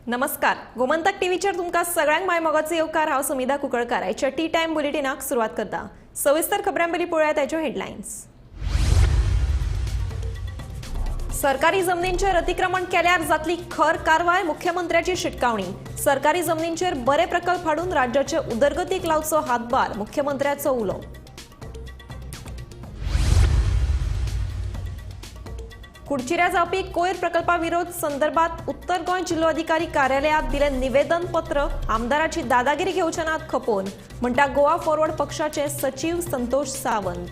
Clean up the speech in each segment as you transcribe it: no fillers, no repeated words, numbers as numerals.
नमस्कार, गोमंतक टीव्हीचेर तुमकां सगळ्यांक my मोगाचो येवकार. हांव समिधा कुंकळकार. आयच्या टी टायम बुलेटिनाक सुरवात करता. सविस्तर खबरां पयलीं पळोवया ताच्यो हेडलायन्स. सरकारी जमनींचेर अतिक्रमण केल्यार जातली खर कारवाय, मुख्यमंत्र्याची शिटकावणी. सरकारी जमनींचेर बरे प्रकल्प हाडून राज्याचे उदरगतीक लावचो हातभार, मुख्यमंत्र्याचो उलो. कुडचिऱ्या जावपी कोयर प्रकल्पा विरोध संदर्भात उत्तर गोंय जिल्लोधिकारी कार्यालयात दिले निवेदन पत्र. आमदाराची दादागिरी घेवचे नात खपोवन, म्हणटा गोवा फॉरवर्ड पक्षाचे सचीव संतोष सावंत.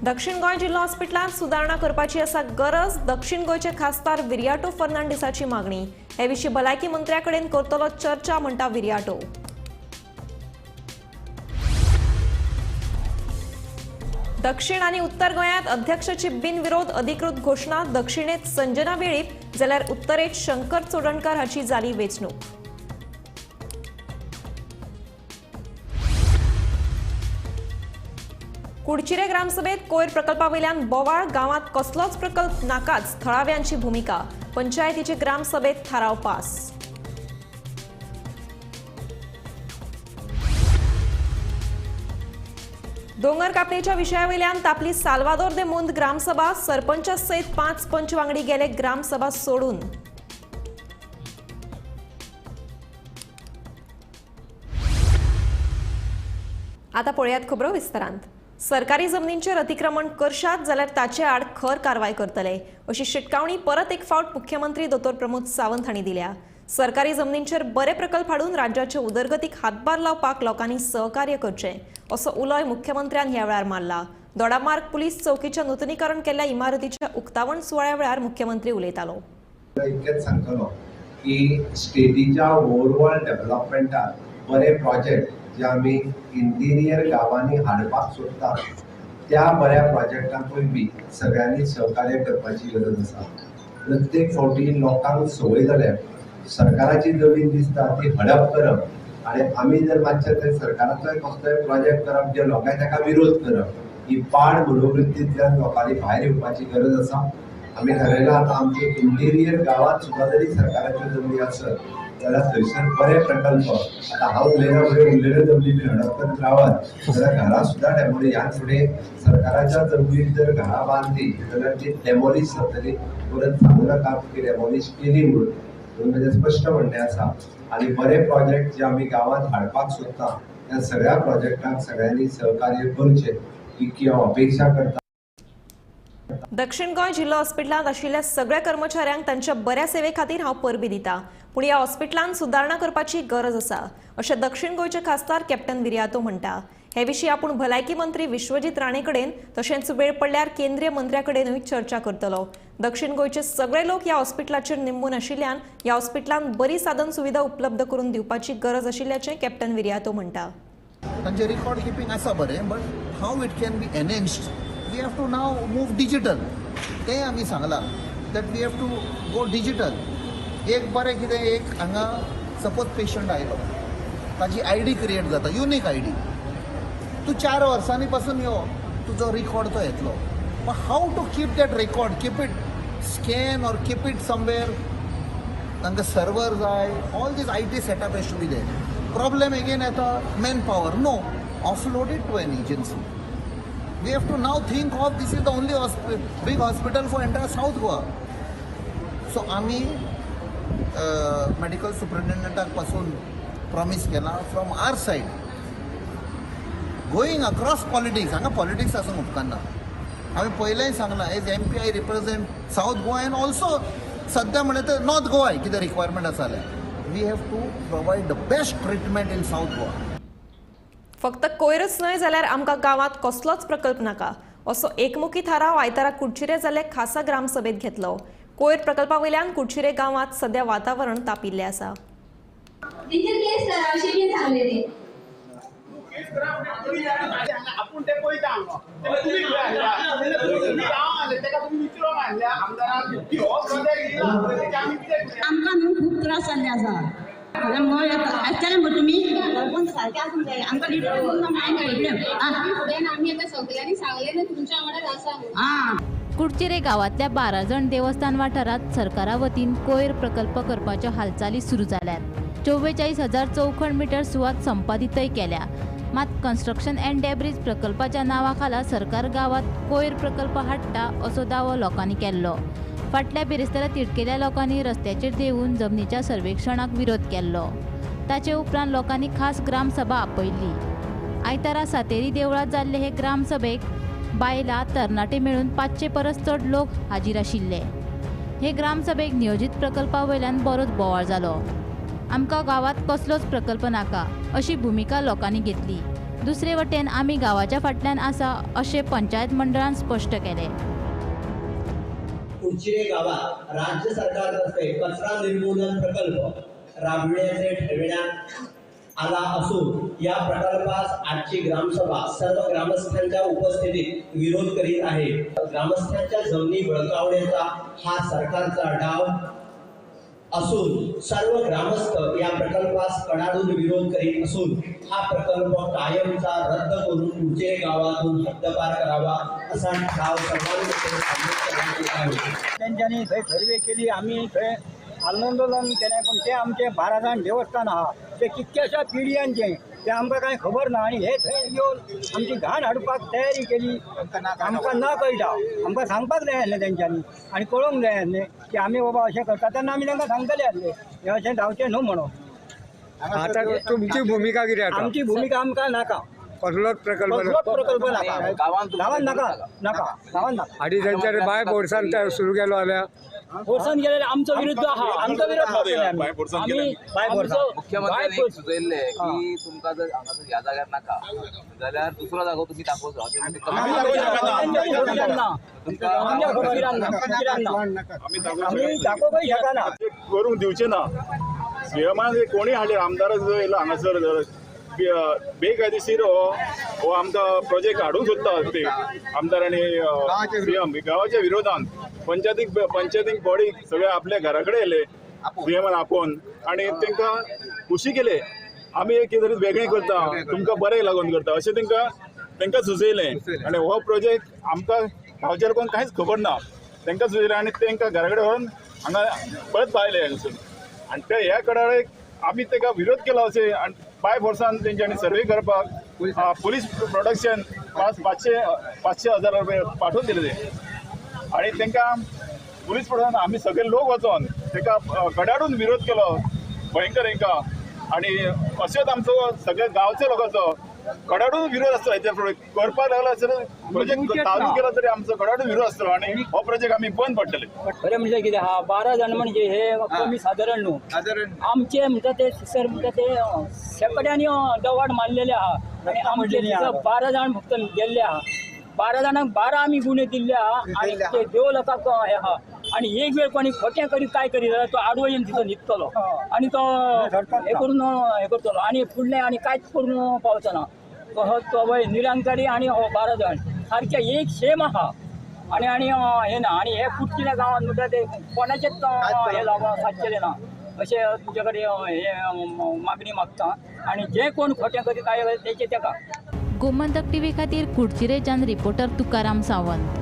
दक्षिण गोंय जिल्लो हॉस्पिटलांत सुदारणा करपाची आसा गरज, दक्षिण गोंयचे खासदार विरियाटो फर्नांडीसाची मागणी. हे विशीं भलायकी मंत्र्या कडेन करतलो चर्चा, म्हणटा विरियाटो. दक्षिण आनी उत्तर गोंयांत अध्यक्षाची बिनविरोध अधिकृत घोशणा. दक्षिणेत संजना वेळीप जाल्यार उत्तरेत शंकर चोडणकर हाची जाली वेंचणूक. कुडचिरे ग्रामसभेत कोयर प्रकल्पावयल्यान बोवाळ. गांवांत कसलोच प्रकल्प नाकाच, थळाव्यांची भुमिका. पंचायतीचे ग्रामसभेत थाराव पास. दोंगर कापणेच्या विशयावयल्यान तापली साल्वादोर दे मुंद ग्रामसभा. सरपंचा सयत 5 पंच वांगडी गेले ग्रामसभा सोडून. आता पळयात खबरो विस्तारांत. सरकारी जमनींचेर अतिक्रमण करशात जाल्यार ताचे आड खर कारवाय करतले, अशी शिटकावणी परत एक फावट मुख्यमंत्री दोतोर प्रमोद सावंत हांणी दिल्या. सरकारी जमनींचेर बरे प्रकल्प हाडून राज्याचे उदरगतीक हातभार लावपाक लोकांनी सहकार्य करचें, असो उलोय मुख्यमंत्र्यान ह्या वेळार मारला. दोडामार्ग पुलीस चौकीच्या नुतनीकरण केल्ल्या इमारतीच्या उक्तावण सुवाळ्या वेळार मुख्यमंत्री उलयतालो. इतकेंच सांगतलो की स्टेटीच्या ओवरऑल डेव्हलपमेंटात बरे प्रोजेक्ट जे आमी इंटिरियर गांवांनी हाडपाक सोदता त्या बऱ्या प्रोजेक्टांकूय बी सगळ्यांनी सहकार्य करपाची गरज आसा. प्रत्येक फावटी लोकांक संवय जाल्या सरकाराची जमीन दिसता ती हडप करप आनी आमी जर मातशें थंय सरकाराचोय कसलोय प्रोजेक्ट करप जे लोकांक ताका विरोध करप, ही पाड मनोवृत्तींतल्यान लोकांनी भायर येवपाची गरज आसा. आमी थारायलां आतां आमचे इंटिरियर गांवांत सुद्दां जरी सरकाराच्यो जमनी आसत जाल्यार थंयसर बरे प्रकल्प, आतां हांव उलयना फुडें उरलेल्यो जमनी बी हडप करत रावत जाल्यार घरां सुद्दां डेमोलिश, ह्यान फुडें सरकाराच्या जमनीर जर घरां बांदली जाल्यार ती डेमोलिश जातली. परत सांगू नाका की डेमोलिश केली म्हणून. म्हजें स्पश्ट म्हणणें आसा. आनी बरे प्रोजेक्ट जे आमी गांवांत हाडपाक सोदता त्या सगळ्या प्रोजेक्टांक सगळ्यांनी सहकार्य करचें इतकी हांव अपेक्षा करता. दक्षिण गोंय जिल्लो हॉस्पिटलांत आशिल्ल्या सगळ्या कर्मचाऱ्यांक तांच्या बऱ्या सेवे खातीर हांव परबी दिता, पूण ह्या हॉस्पिटलांत सुदारणा करपाची गरज आसा, अशें दक्षिण गोंयचे खासदार कॅप्टन विरियातो म्हणटा. हे विशीं आपूण भलायकी मंत्री विश्वजीत राणे कडेन तशेंच वेळ पडल्यार केंद्रीय मंत्र्या कडेनूय चर्चा करतलो. दक्षिण गोंयचे सगळे लोक ह्या हॉस्पिटलाचेर निंबून आशिल्ल्यान ह्या हॉस्पिटलांत बरी साधन सुविधा उपलब्ध करून दिवपाची गरज आशिल्ल्याचें कॅप्टन विरियातो म्हणटा. तांचे रिकॉर्ड किपिंग आसा बरें, but how it can be enhanced, we have to now move digital. तें आमी सांगलां that we have to go digital. एक बरें कितें, एक हांगा सपोज पेशंट आयलो, ताजी I D create जाता, युनीक I D. तूं 4 वर्सांनी पासून यो, तुजो रिकॉर्ड तो येतलो. But how to keep that record, keep it scan or keep it somewhere, तांकां सर्वर जाय. All these I T setup has to be there. Problem again येता man power. No, offload it to an agency. We have to now think of this is the only big hospital for entire South Goa. So आमी medical सुपरिटेंडंटाक पासून promise केलां from our side, going across politics. हांगा politics आसूंक उपकारना. हांवें पयलेंय सांगलां, as M P I represent South Goa and also सद्या म्हणलें तर नॉर्थ गोवाय कितें रिक्वायरमेंट आसा जाल्यार we have to provide the best treatment in South Goa. फक्त कोयरच न्हय जाल्यार आमकां गांवांत कसलोच प्रकल्प नाका, असो एकमुखी थाराव आयतारा कुडचिरे जाल्ले खासा ग्रामसभेत घेतलो. कोयर प्रकल्पा वयल्यान कुडचिरे गांवांत सध्या वातावरण तापिल्लें आसा. आपूण ते पळयता हांगा तुमी आमकां न्हू खूब त्रास जाल्ले आसा. मळ येता आसतलें मगो तुमी सरपंच सारकें आसूंक जाय. आमकां लिडर आमी फुडें आमी आतां सगळ्यांनी सांगलें न्हू तुमच्या वांगडा आसा. आं. कुडचिरे गांवांतल्या 12 जण देवस्थान वाठारांत सरकारा वतीन कोयर प्रकल्प करपाच्यो हालचाली सुरू जाल्यात. 44,000 चौखण मिटर सुवात संपादितय केल्या. मात कन्स्ट्रक्शन अँड डेब्रीज प्रकल्पाच्या नांवा खाला सरकार गांवांत कोयर प्रकल्प हाडटा असो दावो लोकांनी केल्लो. फाटल्या बिरेस्तारा तिडकेल्या लोकांनी रस्त्याचेर देंवून जमनीच्या सर्वेक्षणाक विरोध केल्लो. ताचे उपरांत लोकांनी खास ग्रामसभा आपयल्ली. आयतारा सातेरी देवळांत जाल्ले हे ग्रामसभेक बायलां तरणाटे मेळून 500 परस चड लोक हाजीर आशिल्ले. हे ग्रामसभेक नियोजीत प्रकल्पा वयल्यान बरोच बोवाळ जालो. आमकां गांवांत कसलोच प्रकल्प नाका अशी भुमिका लोकांनी घेतली. दुसरे वटेन आमी गांवाच्या फाटल्यान आसा अशें पंचायत मंडळान स्पश्ट केलें. कुडचिरे गावात राज्य सरकारतर्फे कचरा निर्मूलन प्रकल्प राबविण्याचे ठरविण्यात आला असून या प्रकल्पास आजची ग्रामसभा सर्व ग्रामस्थांच्या उपस्थितीत विरोध करीत आहे. ग्रामस्थांच्या जमिनी बळकावण्याचा हा सरकारचा डाव असून सर्व ग्रामस्थ या प्रकल्पास कडाडून विरोध करीत असून हा प्रकल्प कायमचा रद्द करून कुडचिरे गावातून हद्दपार करावा असा ठराव सर्वांमध्ये संमत करण्यात येत आहे. तेंच्यांनी थंय सर्वे केली, आमी थंय आंदोलन केलें, पूण तें आमचें 12 जाण देवस्थान आहा तें कितक्याश्या पिढयांचें तें आमकां कांय खबर ना आनी हे थंय येवन आमची घाण हाडपाक तयारी केली. आमकां ना कळटा, आमकां सांगपाक जाय आसलें तेंच्यांनी आनी कळोवंक जाय आसलें की आमी बाबा अशें करता तेन्ना आमी तांकां सांगतले आसले हें अशें जावचें न्हू म्हणून. आतां तुमची भुमिका कितें आसा? आमची भुमिका आमकां नाका, कसलोच प्रकल्प, कसलोच प्रकल्प नाका, गांवांत नाका, नाका गांवांत नाका. आनी तेंच्यानी बाय फोर्सान सुरू केलो जाल्यार फोर्सान गेलेले आमचो विरुद्ध आहा, आमचो विरोध. मुख्यमंत्र्यांनी सुचयल्लें की तुमकां जर हांगासर ह्या जाग्यार नाका जाल्यार दुसरो जागो तुमी दाखोवचो. आमी दाखोवंकय शकना, करूंक दिवचे ना. सीएमान कोणी हाडले आमदार जो येयला हांगासर बेकायदेशीर हो आमकां प्रोजेक्ट हाडूंक सोदता ते आमदार आनी सीएम गांवाच्या विरोधान पंचायतीक बॉडी सगळे आपल्या घरा कडेन येयले सीएमान आपोवन आनी तांकां खुशी केले. आमी एक कितें तरी वेगळें करता, तुमकां बरें लागून करता अशें तांकां सुचयलें. आनी हो प्रोजेक्ट आमकां गांवच्या लोकांक कांयच खबर ना, तांकां सुचयलें आनी तांकां घरा कडेन व्हरून हांगा परत पायले हांगासून. आनी ते ह्या कडेन आमी ताका विरोध केलो अशें आनी बाय फोर्सान तेंच्यांनी सर्वे करपाक पुलीस प्रोटेक्शन 500,000 रुपये पाठोवन दिले ते. आनी तांकां पुलीस प्रोटेक्शन आमी सगळे लोक वचोन ताका कडाडून विरोध केलो भयंकर हेंकां. आनी अशेंच आमचो सगळे गांवच्या लोकांचो कडाडून विरोध आसतलो. हेच्या करपाक लागलो आसतलो प्रोजेक्ट चालू केलो तरी आमचो कडाडून विरोध आसतलो आनी हो प्रोजेक्ट आमी बंद पडटले. खरें म्हणजे कितें आहा, 12 जाण म्हणजे हे कमी सादारण न्हू आमचे म्हणटा ते सर म्हणटा ते शेंकड्यांनी दवाड मारलेले आहा आनी आमचे 12 जाण फक्त गेल्ले आहा. 12 जाणांक 12 आमी गुणे दिल्ले आहा आनी ते देव लोकांक हे आहा. आनी एक वेळ कोणी खोटें करीत काय करीत जाल्यार तो आडवो येवन तिचो न्हिदतलो आनी तो हे करून हे करतलो आनी फुडलें आनी कांयच करून पावचो ना. तो वय निरंकारी आनी हो 12 जाण सारकें एक सेम आहा आनी आनी हें ना. आनी हे कुडचिऱ्या गांवांत म्हणटा ते कोणाचेच हें जावपाक सादचेलें ना अशें तुमचे कडेन हे मागणी मागता आनी जे कोण खोटें करीत काय तेचे तेका. गोमंतक टीव्ही खातीर कुडचिरेच्यान रिपोर्टर तुकाराम सावंत.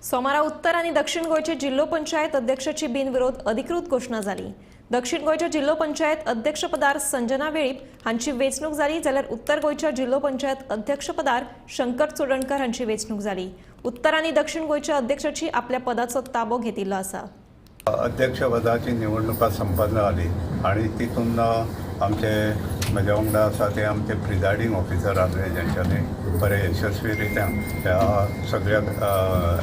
सोमारा उत्तर आनी दक्षिण गोंयचे जिल्हो पंचायत अध्यक्षाची बिनविरोध अधिकृत घोशणा जाली. दक्षिण गोंयच्या जिल्हो पंचायत अध्यक्षपदार संजना वेळीप हांची वेंचणूक जाली, जाल्यार उत्तर गोंयच्या जिल्हो पंचायत अध्यक्षपदार शंकर चोडणकर हांची वेंचणूक जाली. उत्तर आनी दक्षिण गोंयच्या अध्यक्षाची आपल्या पदाचो ताबो घेतिल्लो आसा. अध्यक्षपदाची निवडणुका संपन्न जाली आनी तितून आमचे म्हज्या वांगडा आसा ते आमचे प्रिजायडींग ऑफिसर आसले जेंच्यांनी बरे यशस्वी रित्या ह्या सगळ्या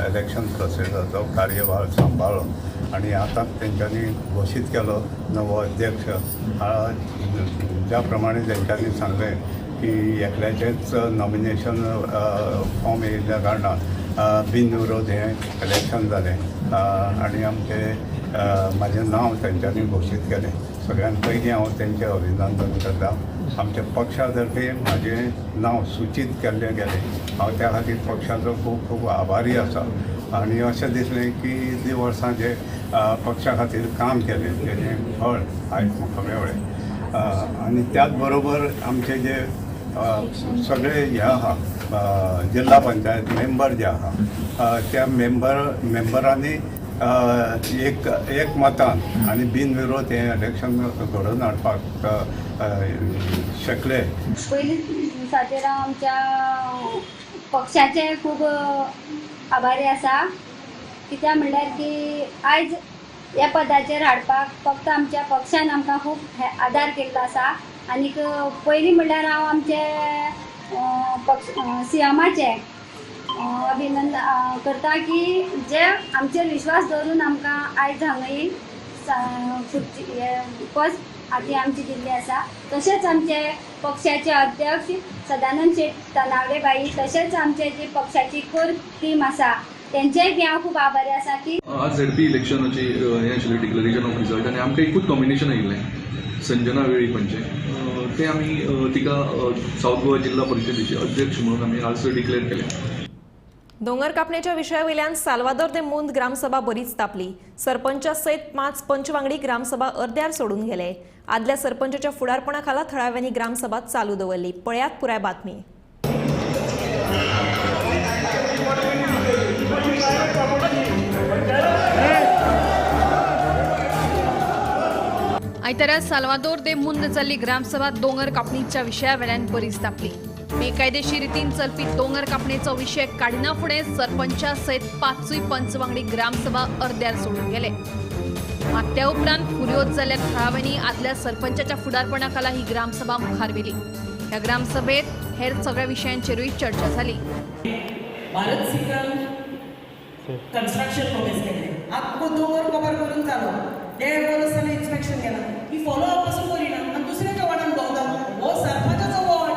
इलेक्शन प्रोसेसाचो कार्यभार सांबाळ्ळो आनी आतां तेंच्यांनी घोशीत केलो नवो अध्यक्ष. ज्या प्रमाणे तेंच्यांनी सांगलें की एकल्याचेंच नॉमिनेशन फॉर्म येयल्ल्या कारणान बिनविरोध हें इलेक्शन जालें आनी आमचे म्हाजें नांव तेंच्यांनी घोशीत केलें. सगळ्यान पयलीं हांव तेंचें अभिनंदन करता. आमच्या पक्षा तर्फे म्हाजें नांव सुचीत केल्लें गेलें, हांव त्या खातीर पक्षाचो खूब खूब आभारी आसा. आनी अशें दिसलें की इतलीं वर्सां जे पक्षा खातीर काम केलें तेजें फळ आयज म्हाका मेळ्ळें. आनी त्याच बरोबर आमचे जे सगळे हे आहा जिल्हा पंचायत मेंबर जे आहा त्या मेंबरांनी एक एक मतान आनी बिनविरोध हें इलेक्शन घडोवन हाडपाक शकले. पयलीं दिसाचेर हांव आमच्या पक्षाचे खूब आभारी आसा, कित्याक म्हणल्यार की आयज ह्या पदाचेर हाडपाक फक्त आमच्या पक्षान आमकां खूब आदार केल्लो आसा. आनीक पयलीं म्हणल्यार हांव आमचे पक्ष सीएमाचे अभिनंदन करता की जे आमचेर विश्वास दवरून आमकां आयज हांगा खुर्ची पद आदी आमची दिल्ली आसा. तशेंच आमचे पक्षाचे अध्यक्ष सदानंद शेट तनावडे बाई, तशेंच आमचे जी पक्षाची कोर टीम आसा तेंचेय बी हांव खूब आभारी आसा की आज झेडपी इलेक्शनाची हें आशिल्लें डिक्लरेशन ऑफ रिजल्ट आनी आमकां एकूच नॉमिनेशन आयिल्लें संजना वेळीपांचें, तें आमी तिका सावथ गोवा जिल्हा परिशदेचे अध्यक्ष म्हणून आमी आज डिक्लेअर केलें. दोंगर कापणेच्या विशयावयल्यान साल्वादोर दे मुंद ग्रामसभा बरीच तापली. सरपंचा सयत 5 पंच वांगडी ग्रामसभा अर्द्यार सोडून गेले. आदल्या सरपंचाच्या फुडारपणा खाला थळाव्यांनी ग्रामसभा चालू दवरली. पळयात पुराय बातमी. आयतारा साल्वादोर दे मुंद जाल्ली ग्रामसभा दोंगर कापणीच्या विशयावेल्यान बरीच तापली. बेकायदेशीर रितीन चलपी दोंगर कापणेचो विशय काडिना फुडें सरपंचा सयत 5 पंच वांगडी ग्रामसभा अर्द्यार सोडून गेले. मात त्या उपरांत फुर्योज जाल्ल्या थळाव्यांनी आदल्या सरपंचाच्या फुडारपणा खाला ही ग्रामसभा मुखार व्हेली. ह्या ग्रामसभेत हेर सगळ्या विशयांचेरूय चर्चा जाली. भारत सिकल कन्स्ट्रक्शन प्रोग्रेस केले, आख्खो दोंगर कवर करून जालो, 1.5 वर्स जालें इन्स्पेक्शन केलां, ही फॉलो अप पासून करिना आनी दुसऱ्याच्या वार्डान भोंवता. हो सरपंचाचो वॉर्ड,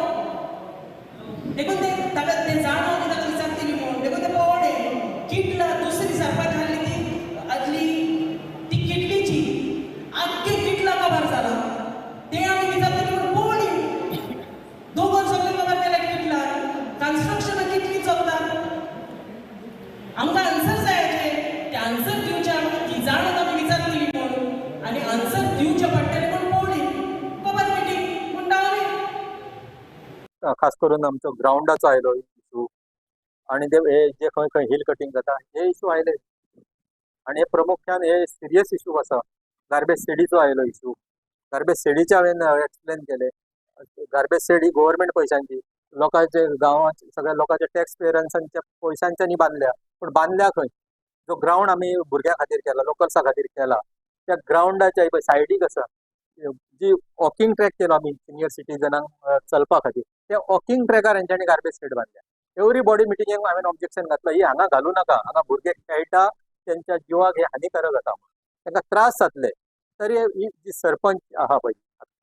देखून ते ताका ते जाणा आनी ताका विचारतली म्हूण, देखून ते पवडे किटला दुसरी सरपंच आहली ती आदली ती किटलीची आख्खे किटला कवर जाला, ते आमी विचारतली म्हूण पवडी दोंगर सगळे कवर केल्या किटला, कन्स्ट्रक्शनां कितली चलता, आमकां आन्सर जाय. ते आन्सर दिवचे आमकां ती जाणात आमी विचारतली म्हूण आनी आन्सर दिवचे पडटले म्हूण पवली कबर मिटींग म्हूण डावली. खास करून आमचो ग्रावंडाचो आयलो इशू आनी ते हे जे खंय खंय हिल कटींग जाता हे इशू आयले आनी हे प्रामुख्यान हे सिरियस इशू आसा. गार्बेज शेडीचो आयलो इशू, गार्बेज शेडीचे हांवें एक्सप्लेन केले. गार्बेज शेड ही गव्हर्मेंट पयशांची, लोकांचे गांवांत सगळ्या लोकांच्या टॅक्स पेयर्सांच्या पयशांच्यानी बांदल्या, पूण बांदल्या खंय? जो ग्रावंड आमी भुरग्यां खातीर केला, लोकल्सा खातीर केला, त्या ग्रावंडाच्या पळय सायडीक आसा जी वॉकिंग ट्रॅक केलो आमी सिनियर सिटीजनांक चलपा खातीर, त्या वॉकिंग ट्रॅकार हेंच्यांनी गार्बेज शेड बांदल्या. एवरी बॉडी मिटिंगेक हांवें ऑब्जेक्शन घातलं, ही हांगा घालूं नाका, हांगा भुरगे खेळटा, तेंच्या जिवाक हे हानिकारक जाता म्हणून तांकां त्रास जातले. तरी ही जी सरपंच आहा पळय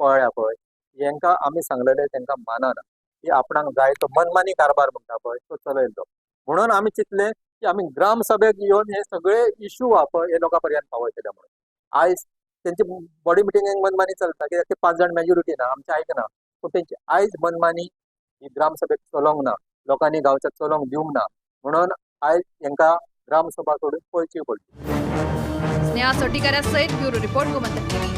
पळ्या पळय, हेंकां आमी सांगलेलें तांकां मानना, की आपणाक जाय तो मनमानी कारभार म्हणटा पळय तो चलयलो. म्हणून आमी चिंतलें की आमी ग्रामसभेक येवन हे सगळे इशू आहा पळय हे लोकां पर्यंत पावयतले म्हणून. आयज तेंची बॉडी मिटिंगेक मनमानी चलता, कित्याक ते 5 जाण मेजॉरिटी ना, आमचें आयकना, पूण तेंची आयज मनमानी ही ग्रामसभेक चलोवंक ना, लोकांनी गांवच्या चलोवंक दिवंक ना, म्हणून आयज हेंकां ग्रामसभा सोडून पळची पडली. स्नेहा सटीकारा सयत ब्युरो रिपोर्ट, गोमंतक टीव्ही.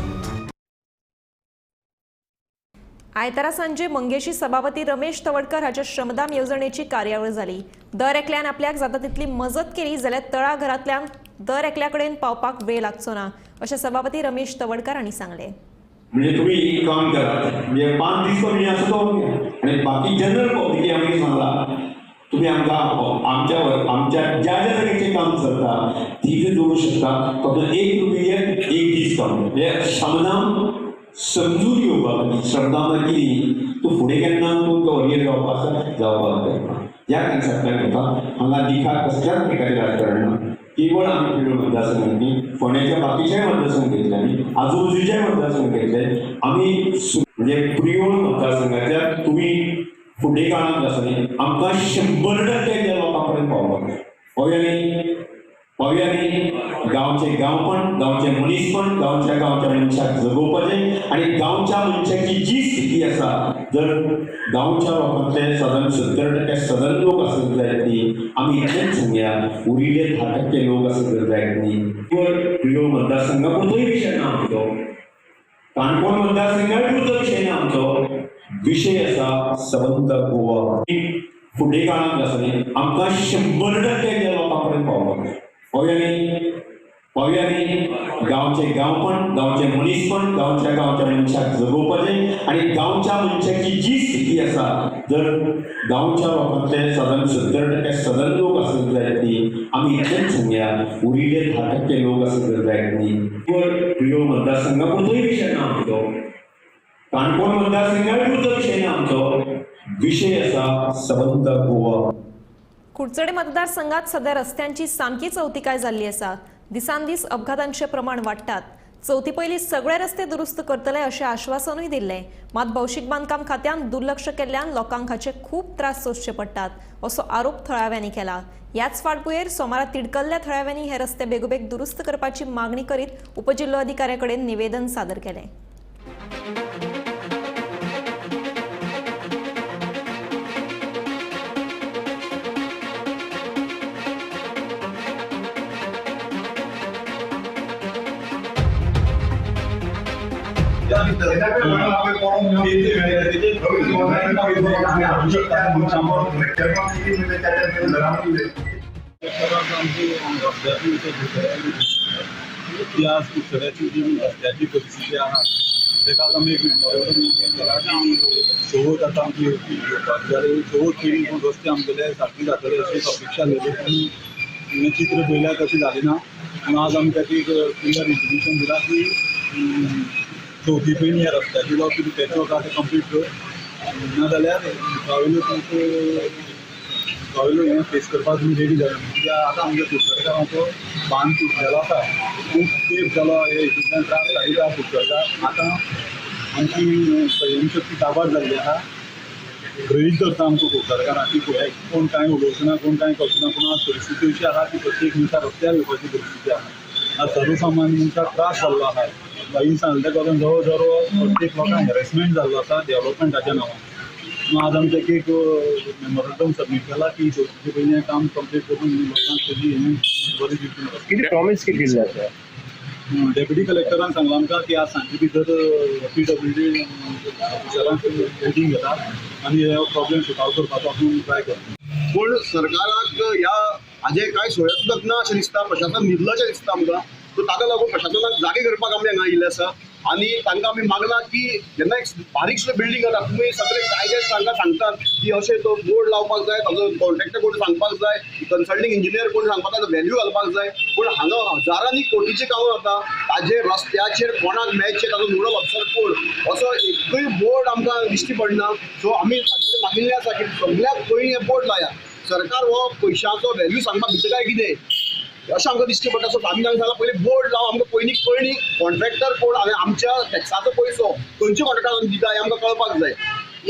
आयतारा सांजे मंगेशी सभापती रमेश तवडकर हाच्या श्रमदान येवजणेची कार्यावळ जाली. दर एकल्यान आपल्याक जाता तितली मजत केली जाल्यार तळाघरांतल्यान दर एकल्या कडेन पावपाक वेळ लागचो ना, अशें सभापती रमेश तवडकर हांणी सांगलें. म्हणजे तुम्ही एक काम करात, म्हणजे 5 दीस कमी आसा तो आनी बाकी जनरल पब्लिक आमी सांगला तुम्ही आमकां आमच्या आमच्या ज्या ज्या जाग्याचें काम चलता ती जोडूं शकता. फक्त 1 रुपये 1 दीस काम, म्हणजे श्रमदान समजून घेवपाक, श्रमदान कितें तूं फुडें केन्ना तूं वरियर जावपाक आसा जावपाक जाय. ह्या कन्सेप्टान घेता हांगा दिखा कसल्याच प्रकारे राजकारण ना. केवळ आमी पिळून मतदारसंघांनी न्ही, फोंड्याच्या बाकीच्याय मतदारसंघ घेतले आमी, आजूबाजूच्याय मतदारसंघ घेतले आमी, म्हणजे प्रियोळ मतदारसंघातल्या तुमी फुडें काळांत आसा न्ही आमकां 100% त्या लोकां पर्यंत पावपाक जाय. पावया न्ही, पावया न्ही. गांवचें गांवपण, गांवचें मनीसपण, गांवच्या गांवच्या मनशाक जगोवपाचें आनी गांवच्या मनशाची जी स्थिती आसा, जर गांवच्या लोकांतले सादारण 70% सदन लोक आसत जायत न्ही, आमी इतलेंच सांगया उरिल्ले 10% लोक आसत जायत न्ही. केवळ प्रियोळ मतदारसंघा पुरतोय विशय ना आमचो, काणकोण मतदारसंघा पुरतो विशय ना आमचो, विशय आसा सबंद गोवा फुडें काळांत आसा न्ही आमकां 100% त्या लोकां पर्यंत पावपाक जाय. पावया न्ही? पावया न्ही? गांवचें गांवपण, गांवचें मनीसपण, गांवच्या गांवच्या मनशाक जगोवपाचें आनी गांवच्या मनशाची जी स्थिती आसा, जर गांवच्या लोकांतले सादारण 70% सदन लोक आसत जायत न्ही, आमी इतलेंच सांगया, उरिल्ले 10% लोक आसत जर जायत न्ही, प्रियोळ मतदारसंघा पुरतोय विशय ना आमचो, काणकोण मतदारसंघा पुरतो विशय ना आमचो, विशय आसा सबंद गोवा. कुडचडे मतदारसंघात सध्या रस्त्यांची सामकी चवतिकाय जाल्ली आसा. दिसान दीस अपघातांचे प्रमाण वाडटात. चवथी पयलीं सगळे रस्ते दुरुस्त करतले अशें आश्वासनूय दिल्लें. मात भौशीक बांदकाम खात्यान दुर्लक्ष केल्ल्यान लोकांक हाचे खूब त्रास सोंसचे पडटात असो आरोप थळाव्यांनी केला. ह्याच फाटभुंयेर सोमारा तिडकल्ल्या थळाव्यांनी हे रस्ते बेगोबेग दुरुस्त करपाची मागणी करीत उपजिल्लोधिकाऱ्या कडेन निवेदन सादर केलें. ती आज कुडचड्याची जी रस्त्याची परिस्थिती आहा तेका आमी एक मेमोरेंडम केला की चवथ आतां आमची येवपाची जाल्यार चवथ पयलीं पूण रस्ते आमगेले सारके जातले अशी एक अपेक्षा आसलेली, पूण चित्र पळयल्यार तशें जालें ना. पूण आज आमी ताका एक क्लियर इंटिमेशन दिलां की चवथी पयलीं ह्या रस्त्याची जावं कितें पॅचवर्क आहा तें कंप्लीट कर, ना जाल्यार मुखावेलो तुमकां मुखावेलो हें फेस करपाक तुमी रेडी जाय. कित्याक आतां आमच्या कुडचडेकारांचो बांद तुटलेलो आसा, खूब तेंप जालो हे हितूंतल्यान त्रास काडीत आहा कुडचडेकार. आतां आमची संयमशक्ती काबार जाल्ली आहा. गृहीत धरता आमकां कुडचडेकारां की पळय कोण कांय उलोवचो ना, कोण कांय करचो ना, पूण आज परिस्थिती अशी आहा की प्रत्येक मनशाक रस्त्यार येवपाची परिस्थिती आहा. आज सर्वसामान्य मनशाक त्रास जाल्लो आहा. बाईन सांगलें त्या कारण जवळ जवळ प्रत्येक लोकांक हॅरेसमेंट जाल्लो आसा डेवलपमेंटाच्या नांवान. आज आमी ताका एक मेमोरंडम सबमीट केला की चवथीचे पयलीं काम कंप्लीट करून लोकांक तेजी हें बरें दिवचें. कितें प्रॉमीस कितें दिल्लें आसा? डेप्युटी कलेक्टरान सांगलां आमकां की आज सांजे भितर PWD ऑफिसरांक मिटींग घेता आनी हो प्रॉब्लेम सॉर्ट आवट करपाचो आपूण ट्राय करता. पूण सरकाराक ह्या हाजें कांय सोयच सुद्दां ना अशें दिसता. प्रशासन न्हिदलां अशें दिसता आमकां. सो ताका लागून प्रशासनाक जागे करपाक आमी हांगा आयिल्ले आसा आनी तांकां आमी मागलां की जेन्ना एक बारीक सुद्दां बिल्डींग जाता तुमी सगळे कायदे तांकां सांगतात की अशें तो बोर्ड लावपाक जाय, ताजो कॉन्ट्रॅक्टर कोण सांगपाक जाय, कन्सल्टींग इंजिनियर कोण सांगपाक जाय, व्हॅल्यू घालपाक जाय. पूण हांगा हजारांनी कोटीचीं कामां जाता, ताजेर रस्त्याचेर कोणाक मेळचें ताजो नोडल ऑफिसर कोण असो एकूय बोर्ड आमकां दिश्टी पडना. सो आमी मागिल्लें आसा की सगळ्याक पयलीं हें बोर्ड लायात. सरकार हो पयशांचो व्हॅल्यू सांगपाक भितर काय कितें अशें आमकां दिश्टी पडटा. सो आमी तांकां सांगलां पयलीं बोर्ड लाव, आमकां पयलीं कळणी कॉन्ट्रॅक्टर कोण आनी आमच्या टॅक्साचो पयसो खंयच्या कॉन्ट्रॅक्टरान दिता हें आमकां कळपाक जाय.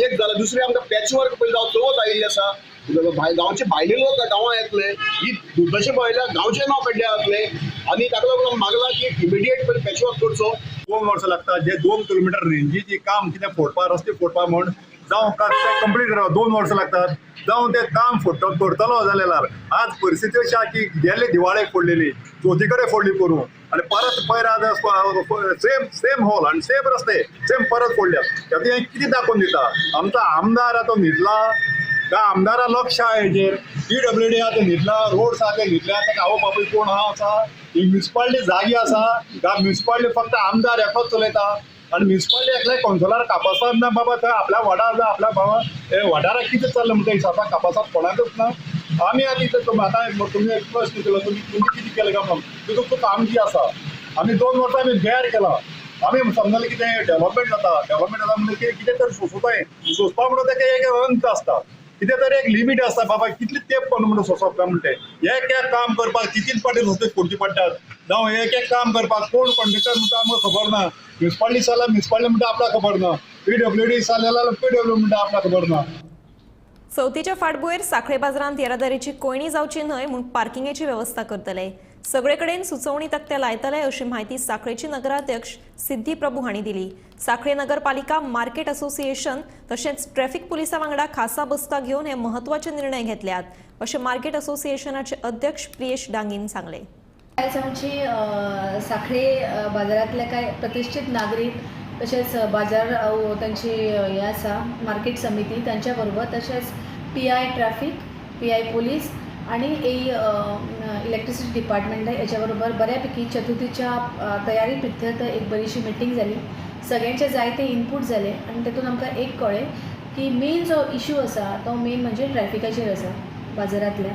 एक जालें. दुसरें आमकां पॅचवर्क पयलीं जावं चवथ आयिल्ली आसा, गांवचे भायले लोक गांवां येतले, ही दुर्दशा पळयल्यार गांवचें नांव पेड्ड्यार जातलें आनी ताका लागून मागलां की इमिडिएट पयलीं पॅचवर्क करचो. 2 वर्सां लागता जे 2 किलोमिटर रेंजीचें काम कितें फोडपा, रस्ते फोडपा म्हण जावं कंप्लीट करपाक 2 वर्सां लागतात, जावं तें काम फोडटलो करतलो जाल्यार आज परिस्थिती अशी आहा की गेल्ले दिवाळेक फोडलेली, चवथी कडेन फोडली पोरूं आनी परत पयर आज सेम सेम हॉल आनी सेम रस्ते सेम परत फोडल्यात. तें कितें दाखोवन दिता? आमचो आमदार आहा तो न्हिदला काय आमदारा लक्ष आहा हेजेर? PWD आहा ते न्हिदला, रोड्स आहा ते न्हिदल्या, ताका आवय बापूय कोण आहा आसा? ही म्युनिसिपालिटी जागी आसा काय म्युनिसिपालिटी फक्त आमदार एकलोच चलयता? आनी म्युनिसिपालिटी एकल्या कावन्सिलर कापासाद ना बाबा, थंय आपल्या वॉर्डार जावं आपल्या बाबा वाठाराक कितें चल्लां म्हणटा हिसाबा कापासाद कोणाकच ना. आमी आतां इतलें आतां तुमी एक प्रश्न केलो, तुमी कितें केलें काय म्हणून, तितून चूक आमची आसा. आमी 2 वर्सां आमी बेर केला. आमी समजलें कितें डेवलपमेंट जाता, डेवलपमेंट जाता म्हणजे कितें तरी सोंसताय, सोंसपा म्हणून तेका एक अंत आसता, कितें तरी एक लिमीट आसता बाबा, कितले तेंप कोण म्हणून सोंसप काय म्हणटे. एक एक काम करपाक कितले फावटी रस्ते फोडचे पडटात, जावं एक एक काम करपाक कोण कॉन्ट्रॅक्टर म्हणटा आमकां खबर ना, म्युनिसिपालिटी जाल्यार म्युनिसिपालिटी म्हणटा आपल्याक खबर ना, PWD जाल्यार PWD म्हणटा आपल्याक खबर ना. चवथीच्या फाटभुंयेर साखळे बाजारांत येरादारीची कोयणी जावची न्हय म्हूण पार्किंगेची वेवस्था करतले, सगळे कडेन सुचोवणी तकटे लायतले अशी म्हायती साखळेची नगराध्यक्ष सिद्धी प्रभू हांणी दिली. साखळे नगरपालिका, मार्केट असोसिएशन तशेंच ट्रॅफिक पुलिसां वांगडा खासा बसका घेवन हे महत्वाचे निर्णय घेतल्यात अशें मार्केट असोसिएशनाचे अध्यक्ष प्रियेश डांगीन सांगलें. आयज आमची साखळे बाजारांतले कांय प्रतिश्ठीत नागरीक तशेंच बाजार तांची हें आसा मार्केट समिती तांच्या बरोबर, तशेंच PI traffic, PI police आणि ए इलेक्ट्रिसिटी डिपार्टमेंट हेच्या बरोबर बऱ्यापैकी चतुर्थीच्या तयारी प्रित्यर्थ एक बरीशी मिटींग जाली. सगळ्यांचे जायते इनपूट जाले आनी तेतून आमकां एक कळ्ळें की मेन जो इशू आसा तो मेन म्हणजे ट्रॅफिकाचेर आसा. बाजारांतल्या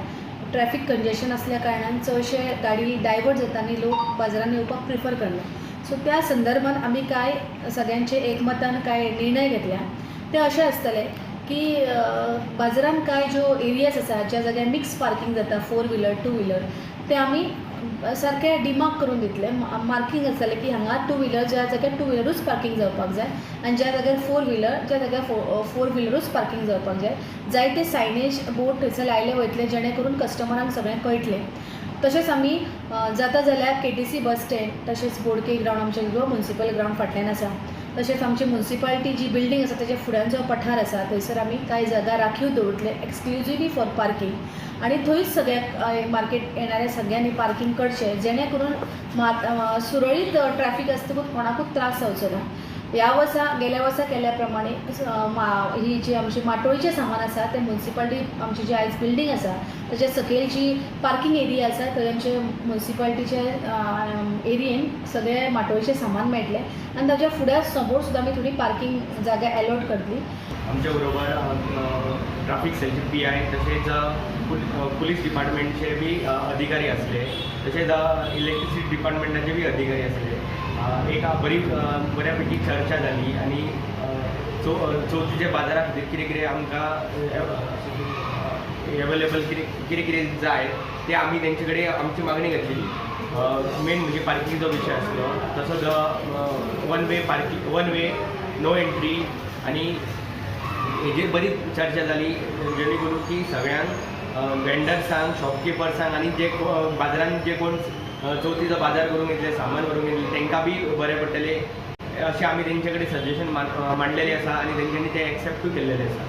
ट्रॅफिक कंजेशन आसल्या कारणान चडशे गाडी डायवर्ट जाता आनी लोक बाजारान येवपाक प्रिफर करना. सो त्या संदर्भान आमी कांय सगळ्यांचे एकमतान कांय निर्णय घेतल्या ते अशें आसतले की बाजारान कांय ज्यो एरियाज आसा ज्या जाग्यार मिक्स पार्कींग जाता, फोर व्हिलर, टू व्हिलर, ते आमी सारके डिमार्क करून दितले. मार्कींग आसतलें की हांगा टू व्हिलर ज्या जाग्यार टू व्हिलरूच पार्कींग जावपाक जाय आनी ज्या जाग्यार फोर व्हिलर त्या जाग्यार फोर व्हिलरूच पार्कींग जावपाक जाय. जायते सायनेज बोर्ड थंयसर लायले वयतले जेणे करून कस्टमरांक सगळ्यांक कळटलें. तशेंच आमी जाता जाल्यार KTC bus stand, तशेंच बोडके ग्रावंड, आमचें गोवा मुन्सिपल ग्रावंड फाटल्यान आसा, तशेंच आमची मुन्सिपालिटी जी बिल्डींग आसा तेच्या फुड्यान जो पठार आसा थंयसर आमी कांय जागा राखीव दवरतले एक्सक्लुजिवली फॉर पार्कींग आनी थंयच सगळ्या मार्केट येणाऱ्या सगळ्यांनी पार्कींग करचें जेणे करून सुरळीत ट्रॅफिक आसतकूच कोणाकूच त्रास जावचो ना. ह्या वर्सा गेल्या वर्सा केल्या प्रमाणे ही जी आमची माटोळीचें सामान आसा तें मुन्सिपालिटी आमची जी आयज बिल्डींग आसा ताच्या सकयल जी पार्कींग एरिया आसा थंय आमचे मुन्सिपालिटीचे एरियेन सगळें माटोळीचें सामान मेळटलें आनी ताच्या फुड्या समोर सुद्दां आमी थोडी पार्कींग जागा एलॉट करतली. आमच्या बरोबर ट्राफिक सेलचे PI तशेंच पुलीस डिपार्टमेंटचे बी अधिकारी आसले, तशेंच इलेक्ट्रिसिटी डिपार्टमेंटाचे बी अधिकारी आसले. एक बरी बऱ्यापैकी चर्चा जाली आनी चवथीच्या बाजारा खातीर कितें कितें आमकां एवेलेबल कितें कितें कितें जाय तें आमी तेंचे कडेन आमची मागणी घातलेली. मेन म्हणजे पार्किंगचो विशय आसलो, तसोच one way parking, one way no entry आनी हेजेर बरी चर्चा जाली जेणे करून की सगळ्यांक वेंडर्सांक, शॉपकिपर्सांक आनी जे बाजारान जे कोण चवथीचो बाजार करूंक येतले, सामान व्हरूंक येतले तांकां बी बरें पडटलें अशें आमी तेंचे कडेन सजेशन मांडलेलें आसा आनी तेंच्यांनी तें एक्सेप्टूय केल्लेलें आसा.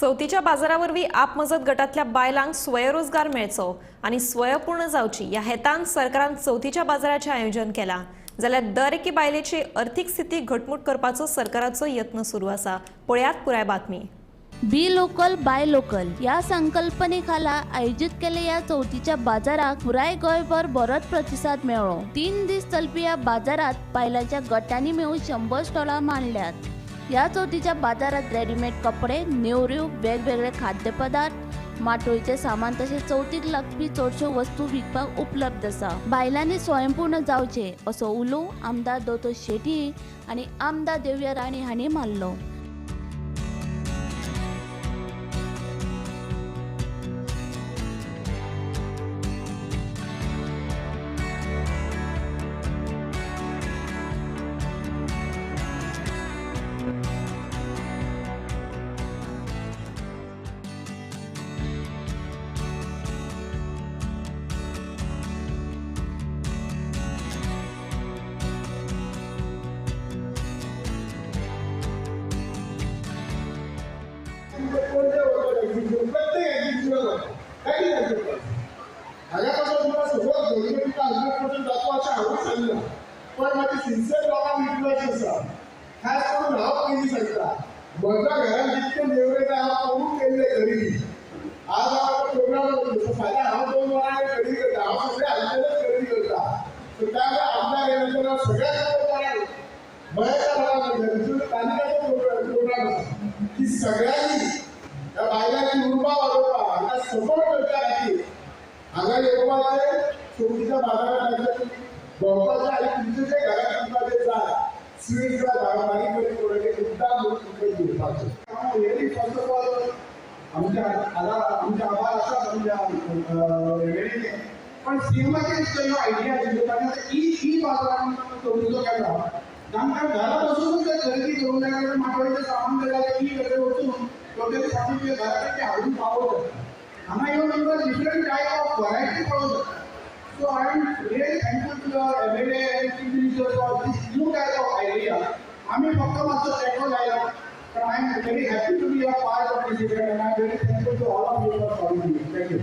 चवथीच्या बाजारा वरवीं आपमजत गटांतल्या बायलांक स्वयंरोजगार मेळचो आनी स्वयंपूर्ण जावची ह्या हेतान सरकारान चवथीच्या बाजाराचें आयोजन केलां. जाल्यार दर एके बायलेची अर्थीक स्थिती घटमूट करपाचो सरकाराचो यत्न सुरू आसा. पळयात पुराय बातमी. बी लोकल बाय लोकल या संकल्पनेखाला आयोजित केले या चवथीच्या बाजाराक पुराय गोंयभर बरोच प्रतिसाद मेळ्ळो. 3 दीस चलपी या बाजारात बायलांच्या गटांनी मेळून 100 स्टॉलां मांडल्यात. या चवथीच्या बाजारात रेडीमेड कपडे, नेवऱ्यो, वेगवेगळे खाद्यपदार्थ, माटोळीचे सामान तशेंच चवथीक लागपी चडश्यो वस्तू विकपाक उपलब्ध आसा. बायलांनी स्वयंपूर्ण जावचे असो उलो आमदार दोतोर शेट्ये आनी आमदार देविया राणे हांणी मारलो. पण म्हाजी सिन्सियर लोकांक रिक्वेस्ट आसा, खास करून हांव पयलीं सांगता, म्हज्या घरान जितके नेवरे जाय हांव करून केल्ले खरेदी. आज हांव आतां प्रोग्राम वतलो, फाल्यां हांव 2 वरां खरेदी करता, हांव सगळे हांगच्यानच खरेदी करता. सो त्यामुळे आमदार येयल्या सगळ्या बऱ्याचशा लोकांक तालुक्याचो प्रोग्राम आसा की सगळ्यांनी ह्या बायलांची उर्बा वाडोवपाक, हांकां सपोर्ट करच्या खातीर हांगा येवपाचें, चवथीच्या बाजारांत भोंवपाचें आनी तुमचें जें घरांत तुमकां जें जाय स्वीट जाय, बारीक बारीक प्रोडक्ट मुद्दाम म्हणून तुमकां घेवपाचें. हांव रियली फर्स्ट ऑफ ऑल आमच्या आमचे आभार आसात आमच्या एमएलएचे, पण सीएमाचे जो आयडिया आशिल्ल्यो ताणें आतां ई बाजारान चवथीचो केला, तांकां घरा बसूनच ते खरेदी करूंक जाय, कारण माटोळीचें सामान जाय जाल्यार ई कडेन वचून चवथीचें सामान तुज्या घरा कडेन तें हाडून पावोवंक शकता. हांगा येवन तुमकां डिफरंट टायप ऑफ वरायटी पळोवंक शकता. So I am really thankful to the MLA and Chief Minister for this new type of idea. आमी फक्त मातसो तेंको लायला, पण I am very happy to be a part of this event and I am very thankful to all of you for calling me. Thank you.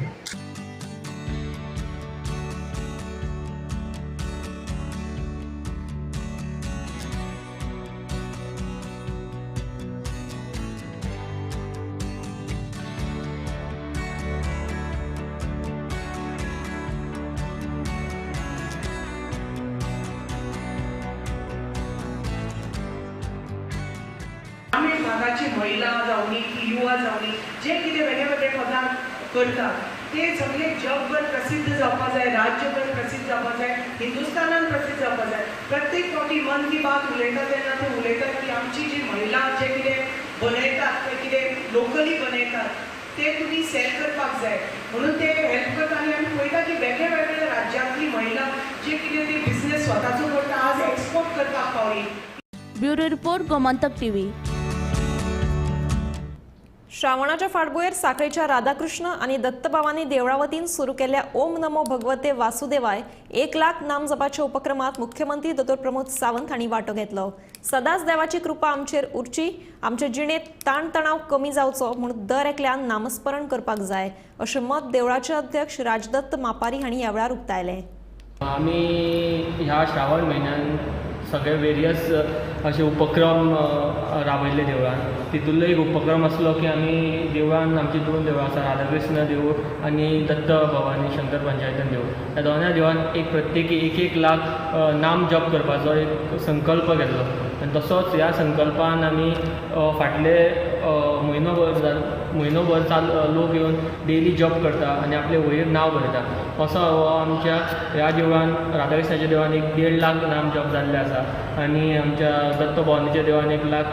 गोंयाची महिला जावनी की युवा जावनी जे कितें वेगळे वेगळे पदार्थ करतात ते सगळे जगभर प्रसिद्ध जावपा जाय, राज्यभर प्रसिद्ध जावपा जाय, हिंदुस्थानान प्रसिद्ध जावपा जाय. प्रत्येक फावटी मन की बात उलयता तेन्ना ते उलयतात की आमची जी महिला जे कितें बनयतात ते कितें लोकली बनयतात ते तुमी सेल करपाक जाय म्हणून ते हेल्प करता. आनी आमी पळयता की वेगळे वेगळे राज्यांतली महिला जे कितें ते बिझनेस स्वताचो करता, आज एक्सपोर्ट करपाक पावली. Bureau report, Gomantak TV. श्रावणाच्या फाटभुंयेर साखळीच्या राधाकृष्ण आनी दत्तबाबांनी देवळा वतीन सुरू केल्ल्या ओम नमो भगवते वासुदेवाय 1 लाख नामजपाच्या उपक्रमात मुख्यमंत्री दोतोर प्रमोद सावंत हांणी वांटो घेतलो. सदांच देवाची कृपा आमचेर उरची, आमचे जिणेंत ताणतणाव कमी जावचो म्हूण दर एकल्यान नामस्मरण करपाक जाय अशें मत देवळाचे अध्यक्ष राजदत्त मापारी हांणी ह्या वेळार उक्तायलें. आमी ह्या श्रावण म्हयन्यान सगळे वेरियस अशे उपक्रम राबयल्ले देवळान. तितूंतलो एक उपक्रम आसलो की आमी देवळान, आमची 2 देवळां आसा, राधाकृष्ण देवूळ आनी दत्त भवानी शंकर पंचायतन देवूळ, ह्या दोनाय देवळान एक प्रत्येकी 1-1 लाख नाम जप करपाचो एक संकल्प घेतलो. आनी तसोच ह्या संकल्पान आमी फाटले म्हयनोभर चालू लोक येवन डेली जप करता आनी आपले वयर नांव बरयता. असो हो आमच्या ह्या देवळान, राधाकृष्णाच्या देवळान 1.5 लाख नाम जप जाल्ले आसा आनी आमच्या दत्त भवानीच्या देवळान 1 लाख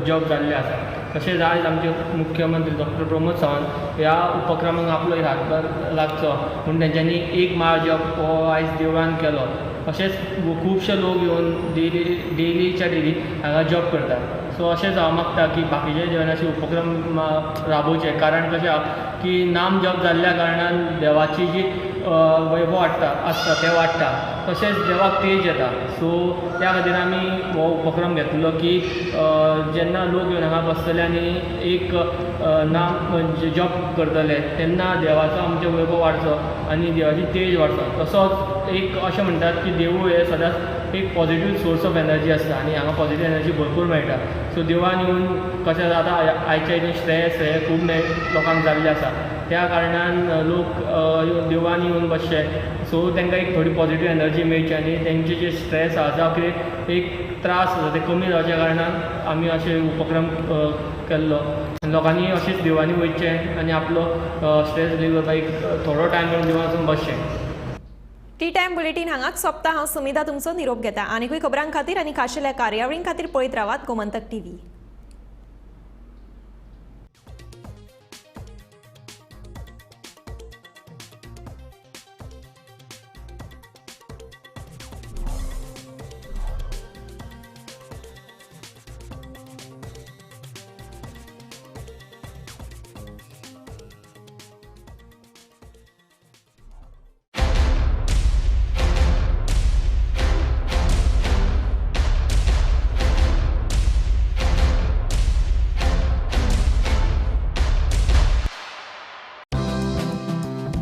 जप जाल्ले आसा. तशेंच आयज आमचे मुख्यमंत्री डॉक्टर प्रमोद सावंत ह्या उपक्रमाक आपलो एक हातभार लागचो म्हूण तेंच्यांनी 1 माळ जप हो आयज देवळान केलो. तशेंच खुबशे लोक येवन डेलीच्या डेली हांगा जप करतात. सो अशेंच हांव मागता की बाकीच्या देवळांनी अशे उपक्रम राबोवचे, कारण कशें आहा की नाम जप जाल्ल्या कारणान देवाची जी वैभव वाडटा आसता तें वाडटा, तशेंच देवाक तेज येता. सो त्या खातीर आमी हो उपक्रम घेतलो की जेन्ना लोक येवन हांगा बसतले आनी एक नाम म्हणजे जप करतले तेन्ना देवाचो आमचो वैभव वाडचो आनी देवाची तेज वाडचो. तसोच एक अशें म्हणटात की देवूळ हें सदांच एक पॉजिटीव सोर्स ऑफ एनर्जी आसता आनी हांगा पॉजिटीव एनर्जी भरपूर मेळटा. सो देवळान येवन कशें आतां आयच्या हितून स्ट्रेस हे खूब लोकांक जाल्ले आसा, त्या कारणान लोक देवळान येवन बसचे, सो तांकां एक थोडी पॉजिटीव एनर्जी मेळची आनी तेंचे जे स्ट्रेस आसा जावं कितें एक त्रास आसा ते कमी जावच्या कारणान आमी अशे उपक्रम केल्लो. लोकांनी अशेंच देवळांनी वयचें आनी आपलो स्ट्रेस रिलीव करपाक एक थोडो टायम काडून देवळान वचून बसचें. टी टायम बुलेटीन हांगाच सोंपता. हांव सुमिधा तुमचो निरोप घेता. आनीकूय खबरां खातीर आनी खाशेल्या कार्यावळीं खातीर पळयत रावात Gomantak TV.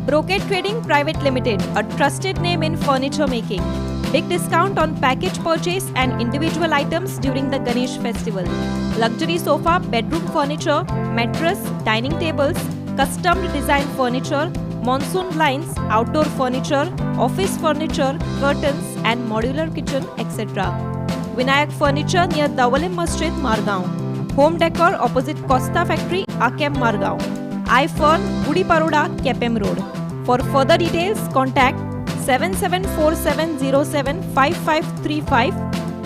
Brocade Trading Private Limited, a trusted name in furniture making. Big discount on package purchase and individual items during the Ganesh festival. Luxury sofa, bedroom furniture, mattress, dining tables, custom design furniture, monsoon blinds, outdoor furniture, office furniture, curtains and modular kitchen, etc. Vinayak Furniture near Davalim Masjid, Margaon. Home Decor opposite Costa Factory, Akem, Margaon. iFern, Gudi Paroda, Kepem Road. For further details, contact 7747075535,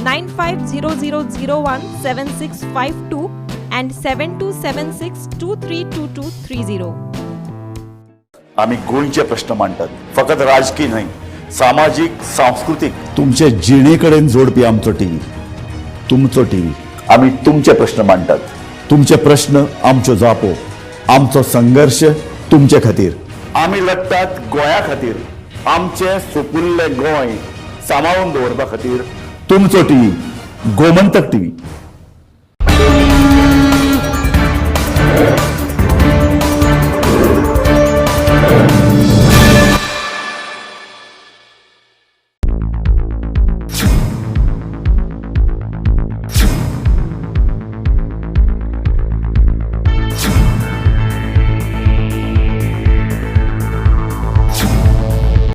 9500017652 and 7276232230. आमी गोंयचे प्रश्न मांडटात, फकत राजकीय न्हय, सामाजीक, सांस्कृतीक, तुमचे जिणे कडेन जोडपी आमचो टीव्ही, तुमचो टीव्ही. आमी तुमचे प्रश्न मांडटात, तुमचे प्रश्न आमच्यो जापो, आमचो संघर्ष तुमचे खातीर. आमी लढटात गोंया खातीर, आमचें सुपुल्लें गोंय सांबाळून दवरपा खातीर. तुमचो टीव्ही, गोमंतक टीव्ही.